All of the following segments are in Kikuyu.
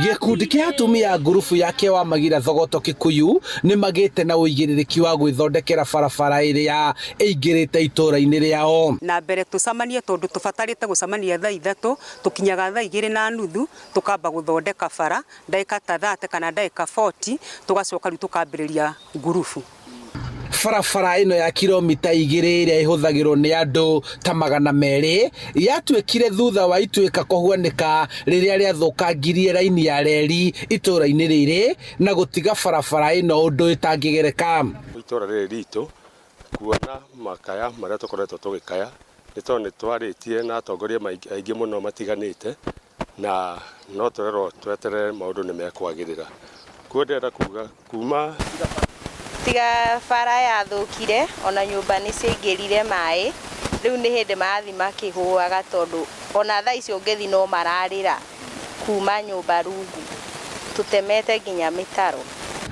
Gĩkundi kĩa atumia a ngurubu ya Kĩawa Magira Thogoto Kikuyu nĩ magĩte na ũigĩrĩrĩki wa gwĩthondekera barabara ĩrĩa ĩingĩrĩte itũra-inĩ rĩao. Na mbere tũcemanie tondũ tũbatarĩte gũcemania thaa 3, tũkinyaga thaa 2:30, tũkamba gũthondeka bara ndagĩka ta 30 kana ndagĩka 40, tũgacoka rĩu tũkambĩrĩria ngurubu. Barabara ĩno ya kilomita 2 ĩrĩa ĩhũthagĩrwo nĩ andũ ta 200 yatuĩkire thutha wa ituĩka kũhuanĩka rĩrĩa rĩathũkangirie raini ya reri itũra-inĩ rĩrĩ na gũtiga barabara ĩno ũndũ ĩtangĩgereka. Itũra rĩrĩ ritũ kuona makaya marĩa tũkoretwo tũgĩkaya nĩ tondũ nĩ twarĩtie na atongoria aingĩ mũno matiganĩte, na no tũrerwo tweterere maũndũ nĩ mekwagĩrĩra. Kuo ndĩrenda kuga kuma Tiga bara yathũkire, ona nyũmba nĩ ciaingĩrire maĩ. Rĩu nĩ hĩndĩ marathiĩ makĩhũaga, tondũ ona thaa icio ũngĩthiĩ no mararĩra kuma nyũmba rungu, tũtemete nginya mĩtaro.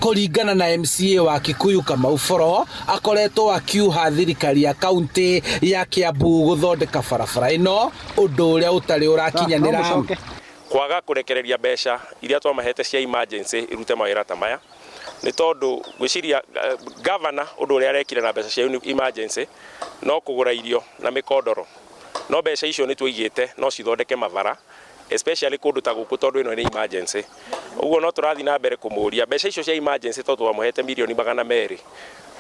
Kũringana na MCA wa Kikuyu Kamau Boro, akoretwo akiuha thirikari ya kaunti ya Kiambu gũthondeka barabara ĩno, ũndũ ũrĩa ũtarĩ ũrakinyanĩra. Kwaga kũrekereria mbeca iria twamahete cia emergency irute mawĩra ta maya nĩ tondũ ngwĩciria gavana ũndũ ũrĩa arekire na mbeca cia emergency no kũgũra irio na mĩkondoro, no mbeca icio nĩ tũigĩte no cithondeke mabara, especially kũndũ ta gũkũ, tondũ ĩno nĩ emergency. Ũguo no tũrathiĩ na mbere kũmũria mbeca icio cia emergency, tondũ twamũhete mirioni 200,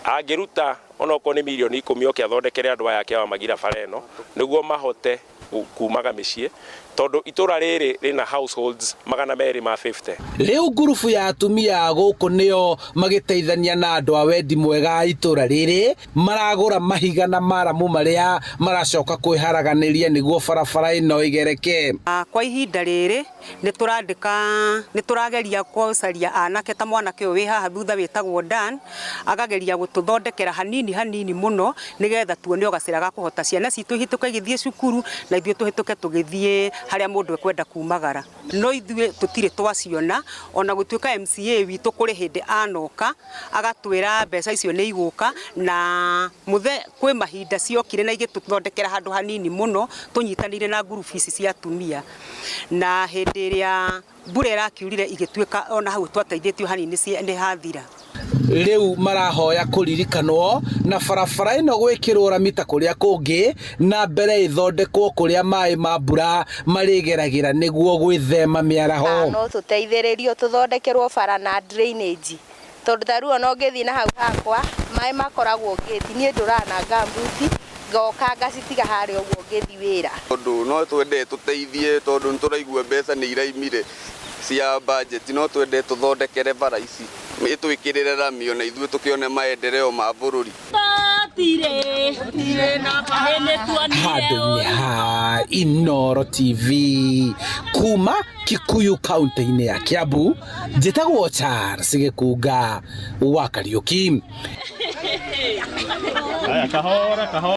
angĩruta onokorwo nĩ mirioni 10 oke athondekere andũ aya a Magira bara ĩno nĩguo mahote kumaga mĩciĩ, tondũ itũra rĩrĩ rĩna households 250. Rĩu ngurubu ya atumia a gũkũ nĩo magĩteithania na andũ a wendi mwega a itũra rĩrĩ maragũra mahiga na maramu marĩa maracoka kwĩharaganĩria nĩguo barabara ĩno ĩgereke. Kwa ihinda rĩrĩ nĩ tũrandĩka, nĩ tũrageria gũcaria anake ta mwanake ũyũ wĩ haha thutha wĩtagwo Dan, akageria gũtũthondekera hanini hanini mũno nĩgetha tuone o gacĩra ga kũhota ciana citũ ihĩtũke igĩthiĩ cukuru na ithuĩ tũhĩtũke tũgĩthiĩ harĩa mũndũ ekwenda kumagara. No ithuĩ tũtirĩ twaciona, ona gũtuĩka MCA witũ kũrĩ hĩndĩ anoka agatwĩra mbeca icio nĩ igũka, na mũthe kwĩ mahinda ciokire na igĩtũthondekera handũ hanini mũno tũnyitanĩire na ngurubu ici cia atumia, na hĩndĩ ĩrĩa mbura ĩrakiurire igĩtuĩka ona hau twateithĩtio hanini nĩ hathira. Rĩu marahoya kũririkanwo na barabara ĩno gwĩkĩrwo rami ta kũrĩa kũngĩ, na mbere ĩthondekwo kũrĩa maĩ ma mbura marĩgeragĩra nĩguo gwĩthema mĩaraho. No tũteithĩrĩrio tũthondekerwo bara na drainage, tondũ ta rĩu ona ũngĩthiĩ na hau hakwa maĩ makoragwo ngĩti. Niĩ ndũraga na ngambuti, ngoka ngacitiga harĩa ũguo ngĩthiĩ wĩra. Tondũ no twende tũteithie, tondũ nĩ tũraigua mbeca nĩ iraimire cia budget, no twende tũthondekere bara ici, ĩtwĩkĩrĩre rami ona ithuĩ tũkĩone maendeleo ma bũrũri. Handũ-inĩ ha Inooro TV kuma Kikuyu kaunti-inĩ ya Kiambu, njĩtagwo Charles Gĩkunga wa Kariũki. Haya, kahora kahora.